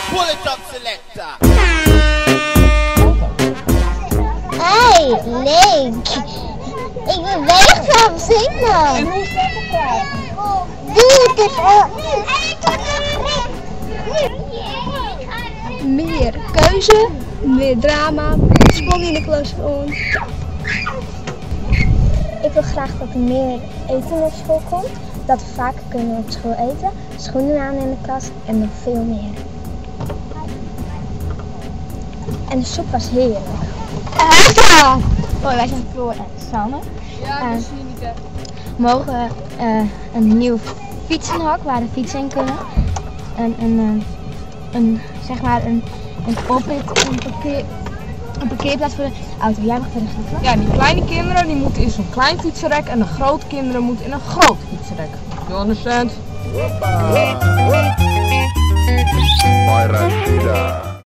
Pull it up, selector. Hey, leuk. Ik beweeg van zin. En hoe verder praten? Doe het ook. Meer keuze, meer drama, sprong in de klas om. Ik wil graag dat er meer eten op school komt. Dat we vaker kunnen op school eten. Schoenen aan in de klas en nog veel meer. En de soep was heerlijk. Hoi, wij zijn Floor en Sanne. Ja, dat zie je niet echt. Mogen een nieuw fietsenhok waar de fietsen in kunnen. Een, zeg maar een oprit, een parkeerplaats voor de auto. Jij mag verder gaan. Ja, die kleine kinderen die moeten in zo'n klein fietsenrek en de grote kinderen moeten in een groot fietsenrek. You understand? By Rashida.